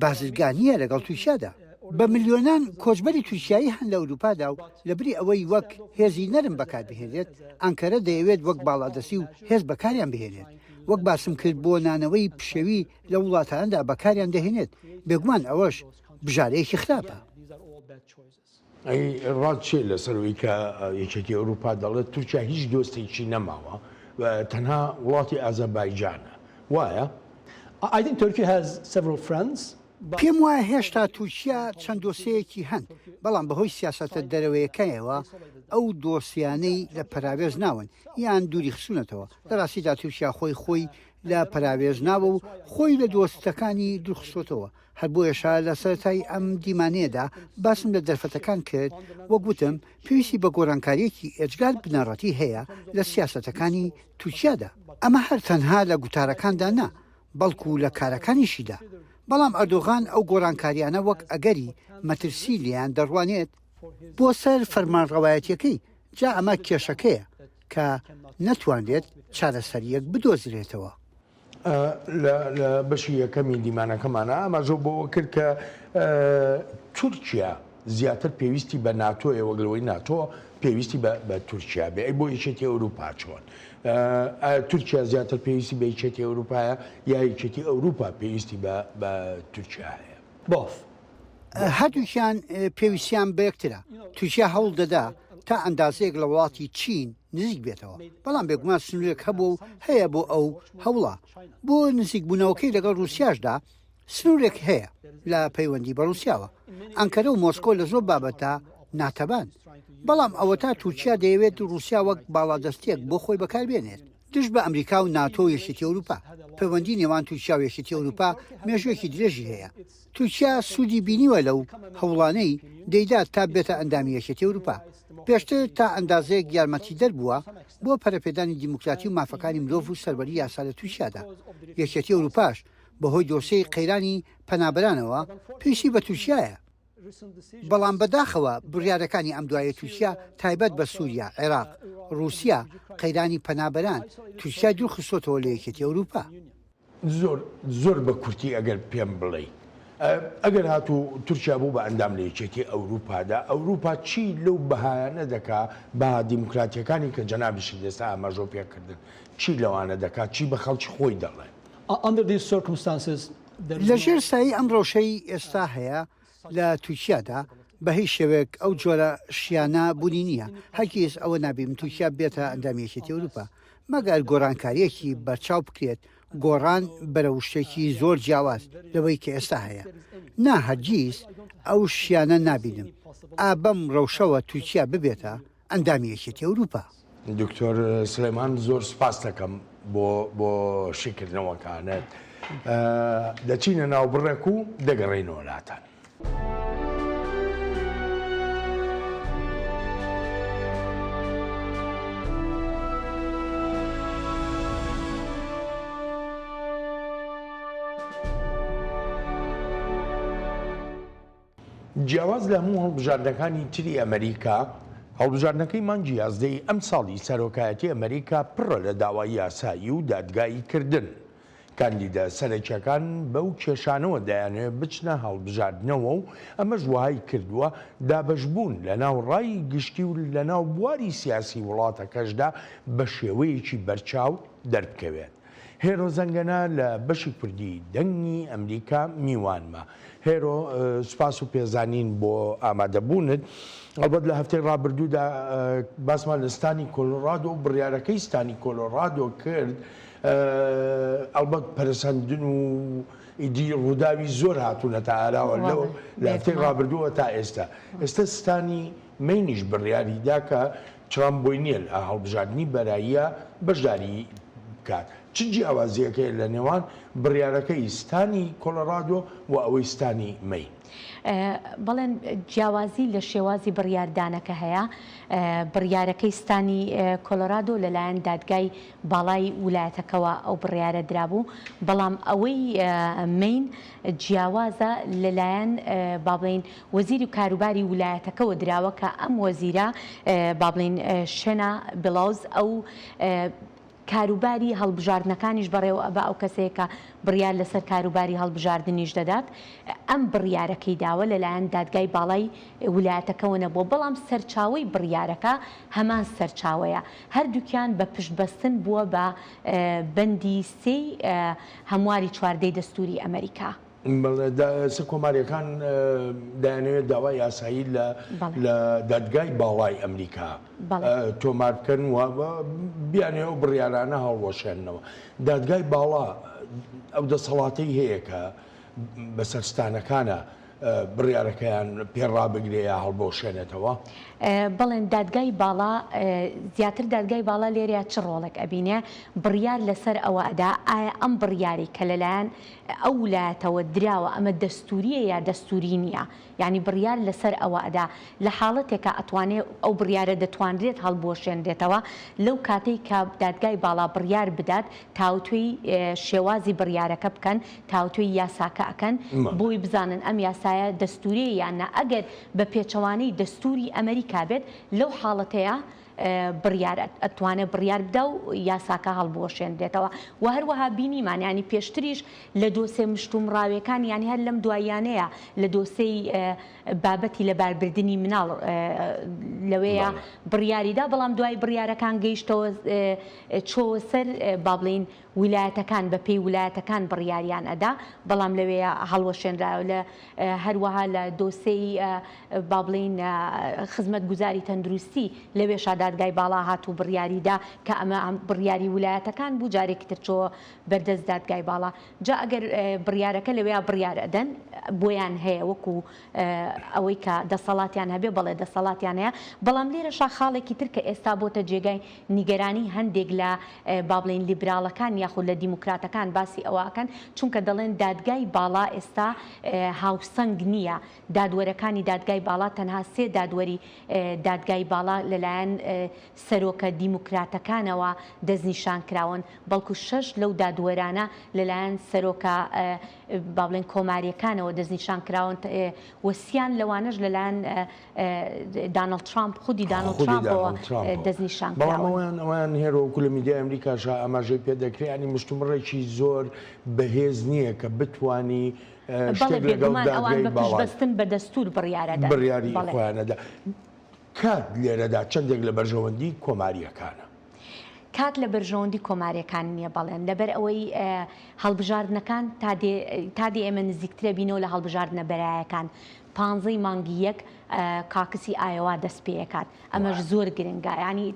بازرگانییە لەگەڵ تورکیادا. بە ملیۆنان کۆچبەری تورکیایی هەن لە ئەوروپادا و لەبری ئەوەی وەک هێزی نەرم بەکاربهێنرێت، ئانکەرە دەیەوێت وەک باڵادەستی و هێز بەکاریان بهێنێت. وەک باسم کرد بۆ نانەوەی پشێوی لەو وڵاتانەدا بەکاریان دەهێنێت، بێگومان ئەوەش بژارەیەکی خراپە. ئەی ڕات چیە لەسەر ئەوەی کە یەکێتی ئەوروپا دەڵێت تورکیا هیچ دۆستێکی نەماوە و تەنها وڵاتی ئازەربایجانە وایە؟ I think Turkey has several friends but. پێم وایە هێشتا تورکیا چەند دۆسێیەکی هەن، بەڵام بەهۆی سیاسەتە دەرەوەیەکەیەوە ئەو دۆسیانەی لە پەراوێز ناون یان دووری خستوونەتەوە. لە ڕاستیدا تورکیا خۆی خۆی لە پەراوێز ناوە و خۆی لە دۆستەکانی دوورخستۆتەوە. هەر بۆیەشە لە سەرەتای ئەم دیمانەیەدا باسم لە دەرفەتەکان کرد، وەک وتم پێویستی بە گۆڕانکارییەکی ئێجگار بنەڕەتی هەیە لە سیاسەتەکانی تورکیادا. ئەمە هەر تەنها لە گوتارەکاندا نا، بەڵکو لە کارەکانیشیدا. بەڵام ئەردۆغان ئەو گۆڕانکارییانە وەک ئەگەری مەترسی لێیان دەڕوانێت بۆ سەر فەرمانڕەوایەتییەکەی، جا ئەمە کێشەکەیە کە نەتوانرێت چارەسەرییەک بدۆزرێتەوە. لە بەشی یەکەمی دیمانەکەمانە ئاماژە بەوە کرد کە تورکیا زیاتر پێویستی بە ناتۆیە وەک لەوەی ناتۆ پێویستی بە تورکیا بێ ئەی بۆ یەکێتی ئەوروپا چۆن تورکیا زیاتر پێویستی بە یەکێتی ئەوروپایە یا یەکێتی ئەوروپا پێویستی بە تورکیا هەیە؟ Both. هەردووکیان پێویستیان بە یەکترە. تورکیا هەوڵ دەدا تا ئەندازەیەک لە وڵاتی چین نزیک بێتەوە، بەڵام بێگومان سنوورێک هەبووە و هەیە بۆ ئەو هەوڵە. بۆ نزیکبوونەوەکەی لەگەڵ رووسیاشدا سنوورێک هەیە لە پەیوەندی بە رووسیاوە. ئەنکەرە و مۆسکۆ لە زۆر بابەتدا ناتەبان. بەڵام ئەوەتا تورکیا دەیەوێت ڕووسیا وەک باڵادەستییەک بۆ خۆی بەکاربێنێت دژ بە ئەمریکا و ناتۆ و یەکێتی ئەوروپا. پەیوەندی نێوان تورکیا و یەکێتی ئەوروپا مێژوویەکی درێژی هەیە. تورکیا سوودی بینیوە لەو هەوڵانەی دەیدات تا ببێتە ئەندامی یەکێتی ئەوروپا. پێشتر تا ئەندازەیەک یارمەتیدەر بووە بۆ پەرەپێدانی دیموکراتی و مافەکانی مرۆڤ و سەروەری یاسا لە تورکیادا. یەکێتی ئەوروپاش بەهۆی دۆسێی قەیرانی پەنابەرانەوە پێویستی بە تورکیایە. بەڵام بەداخەوە بڕیارەکانی ئەم دوایەی تورکیا تایبەت بە سوریا، عێراق، ڕووسیا، قەیرانی پەنابەران، تورکیای دوورخستۆتەوە لە یەکێتی ئەوروپا. زۆر زۆر بە کورتی ئەگەر پێم بڵێی ئەگەر هاتوو تورکیا بوو بە ئەندام لە یەکێتی ئەوروپادا ئەوروپا چی لەو بەهایانە دەکا بەها دیموکراتیەکانی کە جەنابیشت ئێستا ئاماژەو پێ کردن چی لەوانە دەکا چی بە خەڵکی خۆی دەڵێ؟ Under these circumstances there is لە ژێر سایەی ئەم ڕەوشەی ئێستا هەیە لە تورکیادا بە هیچ شێوەیەک ئەو جۆرە شیانە بوونی نییە، هەرگیز ئەوە نابینم تورکیا بێتە ئەندامی یەکێتی ئەوروپا مەگەر گۆڕانکارییەکی بەرچاو بکرێت، گۆڕان بەرەو شتێکی زۆر جیاواز لەوەی کە ئێستا هەیە. نا هەرگیز ئەو شیانە نابینم ئا بەم ڕەوشەوە تورکیا ببێتە ئەندامی یەکێتی ئەوروپا. دکتۆر سلێمان زۆر سپاست دەکەم بۆ بۆ شیکردنەوەکانت. دەچینە ناو بڕێک و دەگەڕێینەوە لاتان. جیاواز لە هەموو هەڵبژاردنەکانی تری ئەمریکا، هەڵبژاردنەکەی مانگی یازدەی ئەمساڵی سەرۆکایەتی ئەمریکا پڕە لە داوای یاسایی و دادگایی کردن. کاندیدە سەرەکیەکان بەو کێشانەوە دەیانەوێت بچنە هەڵبژاردنەوە و ئەمەش وەهای کردووە دابەشبوون لەناو ڕای گشتی و لەناو بواری سیاسی وڵاتەکەشدا بەشێوەیەکی بەرچاو دەربکەوێت. هێرۆ زەنگەنە لە بەشی کوردی دەنگی ئەمریکا میوانمە. هێرۆ سوپاس و پێزانین بۆ ئامادەبوونت. ئەڵبەت لە هەفتەی ڕابردوودا باسمان لە ستانی کۆلۆرادۆ و بڕیارەکەی ستانی کۆلۆرادۆ کرد. ئەڵبەت پەرەسەندن و ئیدی ڕووداوی زۆر هاتوونەتە ئاراوە لەو لە هەفتەی ڕابردووە تا ئێستا. ئێستا ستانی مەینیش بڕیاری دا کە ترامپ بۆی نییە لە هەڵبژاردنی بەراییە بەشداری بکات. چ جیاوازییەک هەیە لە نێوان بڕیارەکەی ستانی کۆلۆرادۆ و ئەوەی ستانی مەین؟ بەڵێن جیاوازی لە شێوازی بڕیاردانەکە هەیە. بڕیارەکەی ستانی کۆلۆرادۆ لەلایەن دادگای باڵای ولایەتەکەوە ئەو بڕیارە درابوو، بەڵام ئەوەی مەین جیاوازە لەلایەن با بڵێین وەزیری کاروباری ولایەتەکەوە دراوە کە ئەم وەزیرە با بڵێین شێنا بڵاوز ئەو کاروباری هەڵبژاردنەکانیش بەڕێوە ئەبا ئەو کەسەیە کە بڕیار لەسەر کاروباری هەڵبژاردنیش دەدات ئەم بڕیارەکەی داوە لەلایەن دادگای باڵای ولایەتەکەوە نەبووە بەڵام سەرچاوەی بڕیارەکە هەمان سەرچاوەیە هەردووکیان بە پشت بەستن بووە بە بەندی سێی هەمواری چواردەی دەستووری ئەمەریکا. بەڵێ ئێستا کۆمارییەکان دەیانەوێت داوای یاسایی لە لە دادگای باڵای ئەمریکا تۆمار بکەن و بیانەوێت ئەو بڕیارانە هەڵوەشێننەوە. دادگای باڵا ئەو دەسەڵاتەی هەیە کە بەسەر ستانەکانە بڕیارەکەیان پێ ڕابگرێ یا هەڵبوەشێنێتەوە؟ بەڵێن دادگای باڵا زیاتر دادگای باڵا لێرەیا چ ڕۆڵێک ئەبینێ بڕیار لەسەر ئەوە ئەدا ئایا ئەم بڕیارەی کە لەلایەن ئەو ولایەتەوە دراوە ئەمە دەستوریە یا دەستوری نیە یانی بڕیار لەسەر ئەوە ئەدا لە حاڵەتێکا ئەتوانێ ئەو بڕیارە دەتوانرێت هەڵبوەشێنرێتەوە لەو کاتەی کە دادگای باڵا بڕیار بدات تاوتوێی شێوازی بڕیارەکە بکەن تاوتوێی یاساکە ئەکەن بۆی بزانن ئەم یاسایە دەستوریە یان نا ئەگەر بە پێچەوانەی دەستوری ئەمریکا بێت لەو حاڵەتەیا بڕیار ئەتوانێت بڕیار بدا و یاساکە هەڵبوەشێنرێتەوە و هەروەها بینیمان یانی پێشتریش لە دۆسێ مشتومڕاوێکان یانی هەر لەم دواییانەیە لە دۆسێی بابەتی لەباربردنی مناڵ لەوەیە بڕیاریدا بەڵام دوای بڕیارەکان گەیشتەوە چۆوە سەر با بڵێین ولایەتەکان بە پێی ولایەتەکان بڕیاریان ئەدا بەڵام لەوێیا هەڵوەشێنرایەوە لە هەروەها لە دۆسێی با بڵێین خزمەتگوزاری تەندروستی لەوێشا. دادگای باڵا هات و بڕیاری دا کە ئەمە بڕیاری ولایەتەکان بوو جارێکی تر چۆوە بەردەست دادگای باڵا جا ئەگەر بڕیارەکە لەوێیا بڕیار ئەدەن بۆیان هەیە وەکو ئەوەی کە دەسەڵاتیان هەبێ بەڵێ دەسەڵاتیان هەیە بەڵام لێرەشا خاڵێکی تر کە ئێستا بۆتە جێگای نیگەرانی هەندێک لە با بڵێین لیبراڵەکان یاخود لە دیموکراتەکان باسی ئەوە ئەکەن چونکە دەڵێن دادگای باڵا ئێستا هاوسەنگ نییە دادوەرەکانی دادگای باڵا تەنها سێ دادوەری دادگای باڵا لەلایەن سەرۆکە دیموکراتەکانەوە دەستنیشان کراون بەڵکو شەش لەو دادوەرانە لەلایەن سەرۆکە با بڵێن کۆمارییەکانەوە دەستنیشان کراون و سیان لەوانەش لەلایەن دانڵد ترامپ خودی دانڵد ترامپەوە دەستنیشان کراون. بەڵام ئەوەیان ئەوەیان هێرۆ وەکو لە میدیای ئەمریکاشا ئاماژەی پێ دەکرێ یانی مشتومڕێکی زۆر بەهێز نییە کە بتوانی بەڵێ شتێک لەگەڵ بێگومان ئەوان دادگای بە باڵا پشتبەستن بە دەستوور بڕیارەدەن. بڕیاری بەڵێ. خۆیانەدا. کات لێرەدا چەندێک لە بەرژەوەندی کۆمارییەکانە؟ کات لە بەرژەوەندی کۆمارییەکان نییە بەڵێن لەبەر ئەوەی هەڵبژاردنەکان تا دێ تا دێ ئێمە نزیکترە بینەوە لە هەڵبژاردنە بەرایەکان پانزەی مانگی یەک کاکسی ئایۆوا دەست پێ ئەکات ئەمەش زۆر گرنگە یانی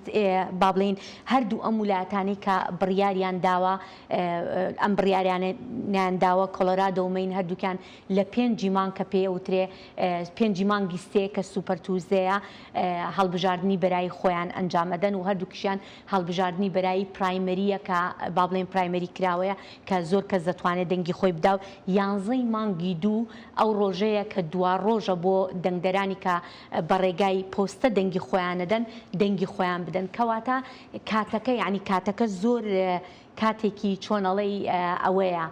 با بڵێین هەردوو ئەم ولایەتانەی کە بڕیاریان داوە ئەم بڕیاریانیان داوە کۆلۆرادۆ و مەین هەردووکیان لە پێنجی مانگ کە پێی ئەوترێ پێنجی مانگی سێ کە Super Tuesday ە هەڵبژاردنی بەرایی خۆیان ئەنجام ئەدەن و هەردووکیشیان هەڵبژاردنی بەرایی primary یە کە با بڵێین primary کراوەیە کە زۆر کەس دەتوانێت دەنگی خۆی بدا و یانزەی مانگی دوو ئەو ڕۆژەیە کە دوا ڕۆژە بۆ دەنگدەرانی کە بە ڕێگای پۆستە دەنگی خۆیان ئەدەن دەنگی خۆیان بدەن کەواتە کاتەکە یانی کاتەکە زۆر کاتێکی چۆن ئەڵێی ئەوەیە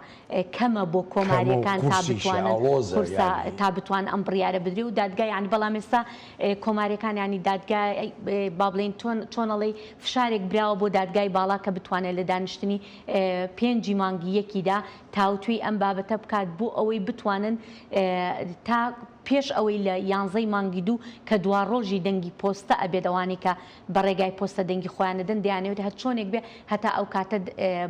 کەمە بۆ کۆماریەکان تا بتوانن قورسە تا بتوان ئەم بڕیارە بدرێ و دادگا یانی بەڵام ئێستا کۆماریەکان یانی دادگا با بڵێین چۆن ئەڵێی فشارێک براوە بۆ دادگای باڵا کە بتوانێت لە دانیشتنی پێنجی مانگی یەکیدا تاوتوێی ئەم بابەتە بکات بۆ ئەوەی بتوانن تا پێش ئەوەی لە یانزەی مانگی دوو کە دوا ڕۆژی دەنگی پۆستە ئەبێت ئەوانەی کە بە ڕێگای پۆستە دەنگی خۆیان ئەدەن دەیانەوێت هەر چۆنێک بێ هەتا ئەو کاتە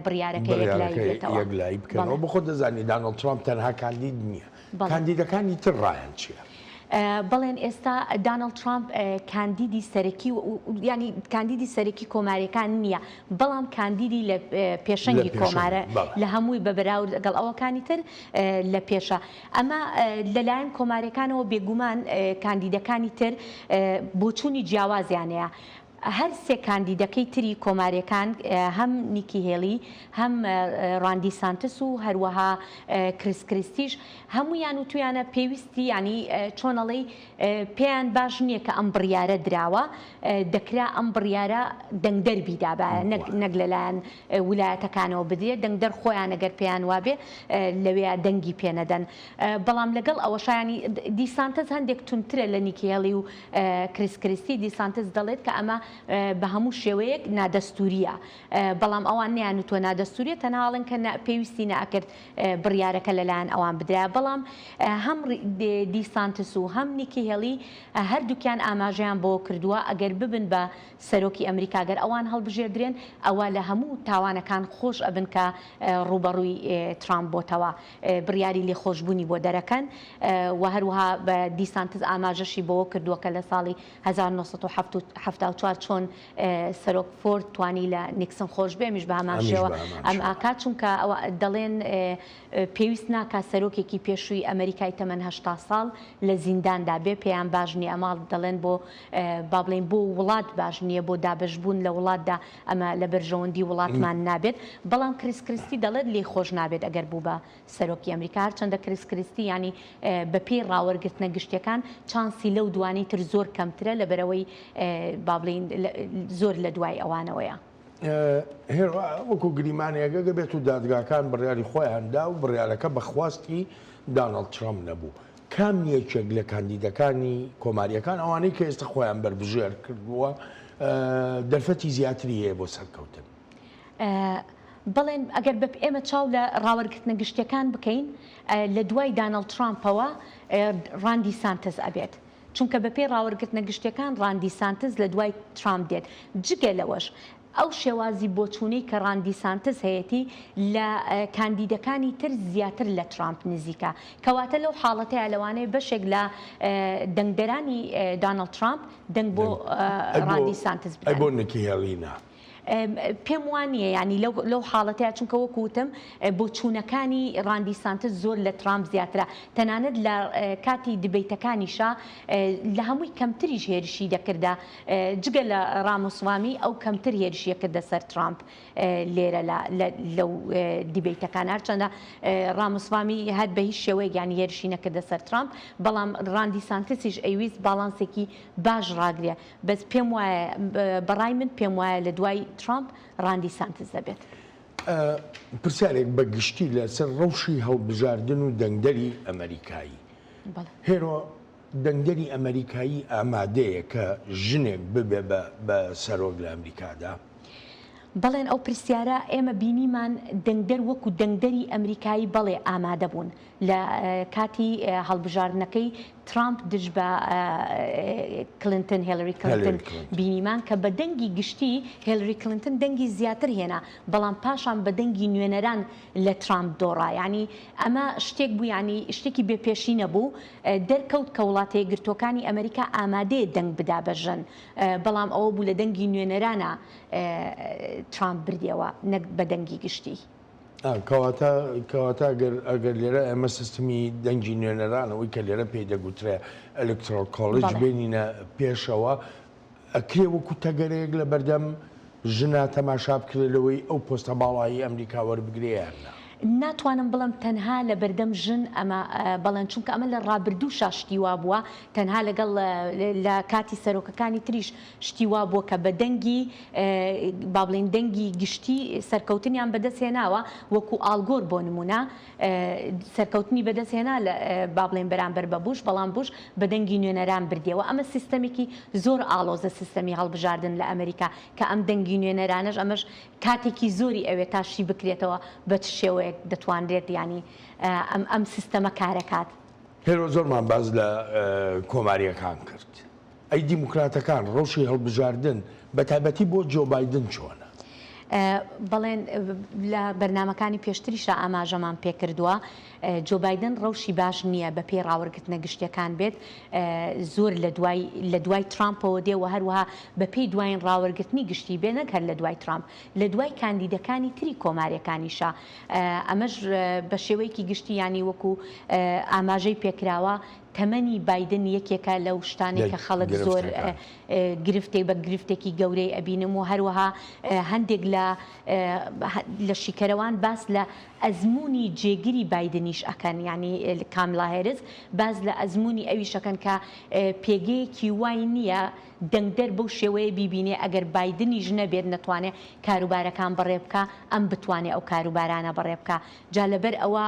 بڕیارەکە یەکلایی بڕیارەکە بێتەوە. یەکلایی بکەنەوە. بەڵێ. بۆ خۆت دەزانی دانۆڵد ترامپ تەنها کاندید نییە. بەڵێ. کاندیدەکانی تر ڕایان چییە؟ بەڵێن ئێستا دانۆڵد ترامپ کاندیدی سەرەکی و یانی کاندیدی سەرەکی کۆمارییەکان نییە بەڵام کاندیدی لە لە پێشەنگی پێشەنگی کۆمارە بەڵێ. لە هەمووی بە بەراورد لەگەڵ ئەوەکانی تر لە پێشە. ئەمە لەلایەن کۆمارییەکانەوە بێگومان کاندیدەکانی تر بۆچوونی جیاوازیان هەیە. هەر سێ کاندیدەکەی تری کۆمارییەکان هەم نیکی هێلی، هەم ڕان دیسانتس و هەروەها کریس کریستیش هەموویان وتویانە پێویستی یانی چۆن ئەڵێی پێیان باش نییە کە ئەم بڕیارە دراوە، دەکرا ئەم بڕیارە دەنگدەر بیدابایە نەک نەک لەلایەن ولایەتەکانەوە بدرێت، دەنگدەر خۆیان ئەگەر پێیان وابێ لەوێیا دەنگی پێ نەدەن. بەڵام لەگەڵ ئەوەشا یانی دیسانتس هەندێک توندترە لە نیکی هێڵی و کریس کریستی، دیسانتس دەڵێت کە ئەمە بە هەموو شێوەیەک نادەستوورییە، بەڵام ئەوان نەیانوتووە نادەستوورییە تەنها ئەڵێن کە پێویستی نەئەکرد بڕیارەکە لەلایەن ئەوان بدرایە، بەڵام هەم دیسانتس و هەم نیکی هێڵی هەردووکیان ئاماژەیان بەوە کردووە ئەگەر ببن بە سەرۆکی ئەمریکا گەر ئەوان هەڵبژێردرێن ئەوا لە هەموو تاوانەکان خۆش ئەبن کە ڕووبەڕووی ترامپ بۆتەوە بڕیاری لێخۆشبوونی بۆ دەرەکەن و هەروەها دیسانتس ئاماژەشی بەوە کردووە کە لە ساڵی 1974 چۆن سەرۆک فۆرد توانی لە نیکسن خۆش بێ ئەمیش بە هەمان شێوە ئەم ئاکات چونکە ئەوە دەڵێن پێویست ناکات سەرۆکێکی پێشووی ئەمریکای تەمەن 80 ساڵ لە زینداندا بێ پێیان باش نییە ئەمە دەڵێن بۆ با بڵێین بۆ وڵات باش نییە بۆ دابەشبوون لە وڵاتدا ئەمە لە بەرژەوەندی وڵاتمان نابێت بەڵام کریس کریستی دەڵێت لێی خۆش نابێت ئەگەر بوو بە سەرۆکی ئەمریکا هەرچەندە کریس کریستی یانی بەپێی ڕاوەرگرتنە گشتیەکان چانسی لەو دوانەی تر زۆر کەمترە لەبەرئەوەی با بڵێین زۆر لە دوای ئەوانەوەیە. وەکو گریمانەیەک ئەگەر بێت و دادگاکان بڕیاری خۆیان دا و بڕیارەکە بە خواستی دانڵد ترەمپ نەبوو، کام یەکێک لە کاندیدەکانی کۆمارییەکان ئەوانەی کە ئێستا خۆیان بەربژێر کردووە دەرفەتی زیاتری هەیە بۆ سەرکەوتن؟ بەڵێن، ئەگەر بە ئێمە چاو لە ڕاوەرگرتنە گشتیەکان بکەین لە دوای دانڵد ترامپەوە ڕان دیسانتس ئەبێت، چونکە بەپێی ڕاوەرگرتنە گشتیەکان ڕان دیسانتس لە دوای ترامپ دێت، جگە لەوەش. ئەو شێوازی بۆچوونەی کە ڕان دیسانتس هەیەتی لە کاندیدەکانی تر زیاتر لە ترامپ نزیکە. کەواتە لەو حاڵەتەیا لەوانەیە بەشێک لە دەنگدەرانی دانڵد ترامپ دەنگ بۆ ڕان دیسانتس بدەن. ئەی بۆ نکی هێڵی نا؟ پێم وا نییە یانی لەو حاڵەتەیا چونکە وەکو وتم بۆچوونەکانی ڕان دیسانتس زۆر لە ترامپ زیاترە تەنانەت لە کاتی debate ەکانیشا لە هەمووی کەمتریش هێرشی دەکردە جگە لە ڕامۆسوامی ئەو کەمتر هێرشی ئەکردە سەر ترامپ لێرە لە لەو debate ەکان هەرچەندە ڕامۆسوامی هەر بە هیچ شێوەیەک یانی هێرشی نەکردە سەر ترامپ بەڵام ڕان دیسانتسیش ئەیویست باڵانسێکی باش ڕاگرێ بەس پێم وایە بەڕای من پێم وایە لە دوای ترامپ ڕان دیسانتس دەبێت. پرسیارێک بە گشتی لەسەر ڕەوشی هەڵبژاردن و دەنگدەری ئەمەریکایی. هێرۆ دەنگدەری ئەمەریکایی ئامادەیە کە ژنێک ببێ بە سەرۆک لە ئەمریکادا؟ بەڵێن ئەو پرسیارە ئێمە بینیمان دەنگدەر وەکو دەنگدەری ئەمریکایی بەڵێ ئامادە بوون لە کاتی هەڵبژاردنەکەی ترامپ دژ بە کلنتن هێلری کلنتن بینیمان کە بە دەنگی گشتی هێلری کلنتن دەنگی زیاتر هێنا بەڵام پاشان بە دەنگی نوێنەران لە ترامپ دۆڕا یانی ئەمە شتێک بوو یانی شتێکی بێ پێشینە بوو دەرکەوت کە وڵاتە یەکگرتووەکانی ئەمریکا ئامادەیە دەنگ بدا بە ژن بەڵام ئەوە بوو لە دەنگی نوێنەرانە ترامپ بردیەوە نەک بە دەنگی گشتی. کەواتە کەواتە ئەگەر ئەگەر لێرە ئێمە سیستمی دەنگی نوێنەران ئەوەی کە لێرە پێی دەگوترێ Electoral College بێنینە پێشەوە ئەکرێ وەکو تەگەرەیەک لە بەردەم ژنا تەماشا بکرێ لەوەی ئەو پۆستە باڵایی ئەمریکا وەربگرێ یان نا؟ ناتوانم بڵێم تەنها لە بەردەم ژن ئەمە بەڵێن چونکە ئەمە لە ڕابردووشا شتی وا بووە تەنها لەگەڵ لە کاتی سەرۆکەکانی تریش شتی وا بووە کە بە دەنگی با بڵێین دەنگی گشتی سەرکەوتنیان بەدەست هێناوە وەکو ئاڵگۆر بۆ نموونە سەرکەوتنی بەدەست هێنا لە با بڵێین بەرامبەر بە بوش بەڵام بوش بە دەنگی نوێنەران بردیەوە ئەمە سیستەمێکی زۆر ئاڵۆزە سیستەمی هەڵبژاردن لە ئەمریکا کە ئەم دەنگی نوێنەرانەش ئەمەش کاتێکی زۆری ئەوێت تا شی بکرێتەوە بە چ شێوەیەک دەتوانرێت یانی ئەم ئەم سیستەمە کارەکات. هێرۆ زۆرمان باس لە کۆمارییەکان کرد. ئەی دیموکراتەکان ڕەوشی هەڵبژاردن بە تایبەتی بۆ جۆ بایدن چۆنە؟ بەڵێن لە بەرنامەکانی پێشتریشا ئاماژەمان پێکردووە جۆ بایدن ڕەوشی باش نییە بە پێی ڕاوەرگرتنە گشتیەکان بێت زۆر لە دوای لە دوای ترامپەوە دێ و هەروەها بە پێی دوایین ڕاوەرگرتنی گشتی بێ نەک هەر لە دوای ترامپ لە دوای کاندیدەکانی تری کۆماریەکانیشا ئەمەش بە شێوەیەکی گشتی یانی وەکو ئاماژەی پێکراوە تەمەنی بایدن یەکێکە لەو شتانەی کە خەڵک زۆر گرفتێک بە گرفتێکی گەورەی ئەبینم و هەروەها هەندێک لە لە شیکەرەوان باس لە ئەزموونی جێگری بایدنیش ئەکەن یانی کاملا هێرس باس لە ئەزموونی ئەویش ئەکەن کە پێگەیەکی وای نییە دەنگدەر بەو شێوەیە بیبینێ ئەگەر بایدنیش نەبێت نەتوانێ کاروبارەکان بەڕێ بکا ئەم بتوانێ ئەو کاروبارانە بەڕێ بکا جا لەبەر ئەوە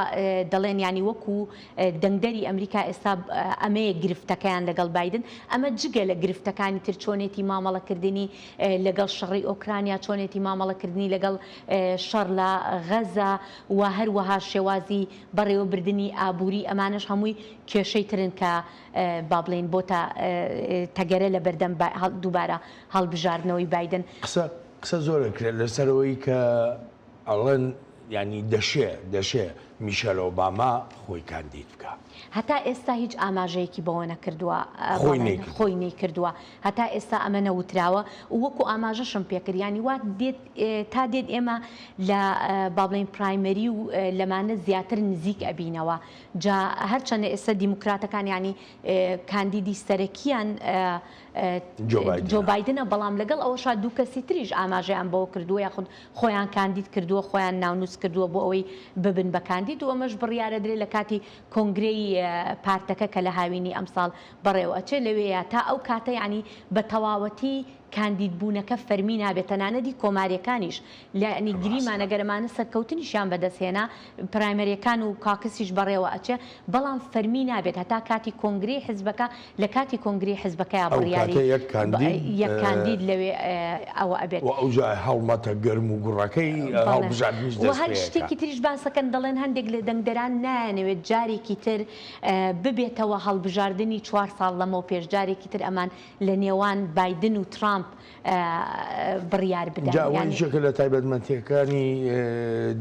دەڵێن یانی وەکو دەنگدەری ئەمریکا ئێستا ئەمەیە گرفتەکەیان لەگەڵ بایدن، ئەمە جگە لە گرفتەکانی تر چۆنێتی مامەڵەکردنی لەگەڵ شەڕی ئۆکرانیا، چۆنێتی مامەڵەکردنی لەگەڵ شەڕ لە غەزە و هەروەها شێوازی بەڕێوەبردنی ئابووری ئەمانەش هەمووی کێشەی ترن کە با بڵێین بۆتە تەگەرە لەبەردەم دووبارە هەڵبژاردنەوەی بایدن. قسە قسە زۆر ئەکرێت لەسەر ئەوەی کە ئەڵێن یانی دەشێ دەشێ میشێل ئۆباما خۆی کاندید بکا. هەتا ئێستا هیچ ئاماژەیەکی بەوە نەکردووە خۆی نەیکردووە. خۆی نەیکردووە هەتا ئێستا ئەمە نەوتراوە و وەکو ئاماژەشم پێکرد یانی وا دێت تا دێت ئێمە لە با بڵێین primary و لەمانە زیاتر نزیک ئەبینەوە جا هەرچەندە ئێستا دیموکراتەکان یانی کاندیدی سەرەکیان جۆ بایدنە بەڵام لەگەڵ ئەوەشا دوو کەسی تریش ئاماژەیان بەوە کردووە یاخود خۆیان کاندید کردووە خۆیان ناونووس کردووە بۆ ئەوەی ببن بە کاندید و ئەمەش بڕیارەدرێ لە کاتی کۆنگرەی پارتەکە کە لە هاوینی ئەمساڵ بەڕێوە ئەچێ لەوێیا تا ئەو کاتە یانی بە تەواوەتی کاندید بوونەکە فەرمی نابێت تەنانەت هی کۆماریەکانیش لانی گریمان ئەگەر ئەمانە سەرکەوتنیشیان بەدەست هێنا primary ەکان و caucus یش بەڕێوە ئەچێ بەڵام فەرمی نابێت هەتا کاتی کۆنگرەی حزبەکە لە کاتی کۆنگرەی حزبەکەیا ئەو بڕیاری کاتە یەک کاندید یەک کاندید لەوێ ئەوە ئەبێت. و ئەوجا هەڵمەتە گەرم و گوڕەکەی بەڵێ هەڵبژاردنیش و دەست هەر پێ ئەکا. شتێکی تریش باسەکەن دەڵێن هەندێک لە دەنگدەران نایانەوێت جارێکی تر ببێتەوە هەڵبژاردنی چوار ساڵ لەمەو پێش جارێکی تر ئەمان لە نێوان بایدن و ترامپ. ترامپ بڕیار بدەن. جا ئەوە یەکێکە لە تایبەتمەندییەکانی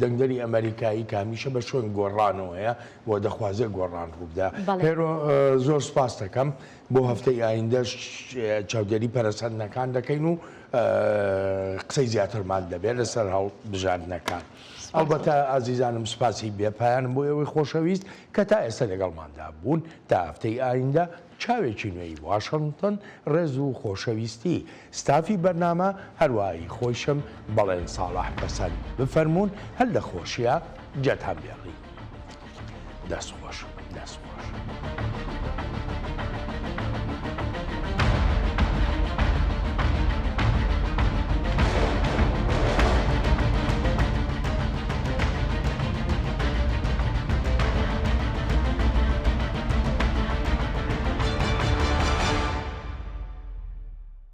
دەنگدەری ئەمەریکایی کە هەمیشە بە شوێن گۆڕانەوەیە و دەخوازێت گۆڕان ڕووبدا. هێرۆ زۆر سوپاست دەکەم. بۆ هەفتەی ئایندەش چاودێری پەرەسەندنەکان دەکەین و قسەی زیاترمان دەبێت لەسەر هەڵبژاردنەکان. ئەڵبەتە ئازیزانم سوپاسی بێ پایانم بۆ ئێوەی خۆشەویست کە تا ئێستا لەگەڵماندا بوون. تا هەفتەی ئایندە چاوێکی نوێی واشنتن، ڕێز و خۆشەویستی ستافی بەرنامە، هەروا ئی خۆیشم بەڵێن ساڵح پەسەند بفەرموون هەر لە خۆشیا جێتان بێڵین. دەست خۆش دەست خۆش.